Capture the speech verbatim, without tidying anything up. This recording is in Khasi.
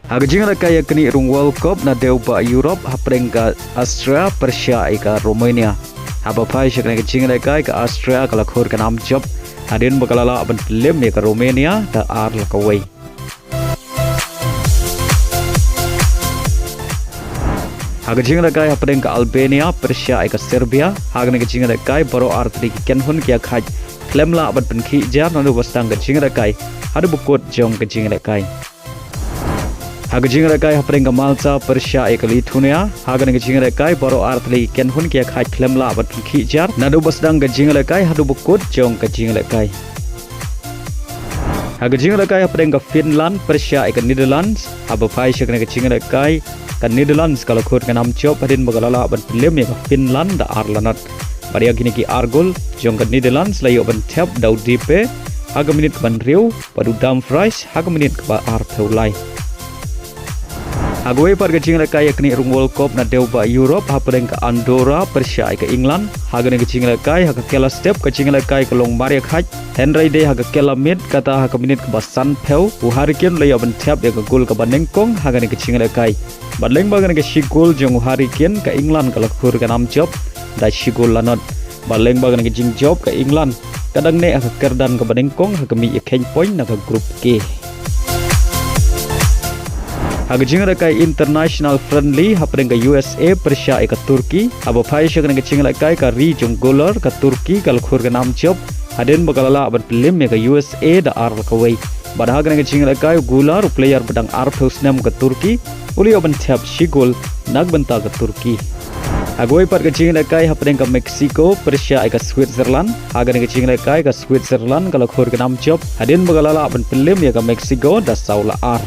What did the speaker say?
Ha ka jinglehkai ïa ka knieh rung World Cup na dewbah Europe hapdeng ka Austria pyrshah ïa ka Romania. Haba phai sha kane ka jinglehkai, ka Austria ka la khur ka nam jop hadien ba ka la lah ban pynlem ïa ka Romania da ar la kawei. Ha ka jinglehkai hapdeng ka Albania pyrshah ïa ka Serbia, ha kane ka jinglehkai baroh artylli ki kynhun ki ïakhaid khlem lah ban pynkhih jar naduh ba sdang ka jinglehkai haduh ba kut jong ka jinglehkai. Ha ka jinglehkai hapdeng ka Malta pyrshah ïa ka Lithuania, ha kane ka jinglehkai baroh artylli ki kynhun ki ïakhaid khlem lah ban pynkhih jar naduh ba sdang ka jinglehkai haduh ba kut jong ka jinglehkai. Ha ka jinglehkai hapdeng ka Finland pyrshah ïa ka Netherlands, haba phai sha kane ka jinglehkai, ka Netherlands ka la khur ka nam jop hadien ba ka la lah ban pynlem ïa ka Finland da ar la not. Bad ïa kine ki ar gol jong ka Netherlands la ïoh ban thep da u Depay ha ka minit kaba hynriew bad u Dumfries ha ka minit kaba arphew lai. Ha kawei pat ka jinglehkai ïa ka knieh rung World Cup na dewbah Europe hapdeng ka Andorra pyrshah ïa ka England, ha kane ka jinglehkai ha ka kylla step ka jinglehkai ka long mar ïakhaid, hynrei dei ha ka kylla miet, kata ha ka minit kaba sanphew u Harry Kane u la ïoh ban thep ïa ka gol kaba nyngkong ha kane ka jinglehkai. Bad lyngba kane ka shi gol jong u Harry Kane, ka England ka la khur ka nam jop da shi gol la not. Bad lyngba kane ka jingjop, ka England ka dang neh ha ka kyrdan kaba nyngkong ha ka mih ïakheiñ point na ka Group K. Ha ka jinglehkai international friendly hapdeng ka U S A pyrshah ïa ka Turkey, haba phai sha kane ka jinglehkai, ka ri jong u Guler ka Turkey ka la khur ka nam jop hadien ba ka la lah ban pynlem ïa ka U S A da ar la kawei. Bad ha kane ka jinglehkai, u Guler, u player ba dang arphew snem ka Turkey, u la ïoh ban thep shi gol na ka bynta ka Turkey. Ha kawei pat ka jinglehkai hapdeng ka Mexico pyrshah ïa ka Switzerland, ha kane ka jinglehkai, ka Switzerland ka la khur ka nam jop hadien ba ka la lah ban pynlem ïa ka Mexico da saw la ar.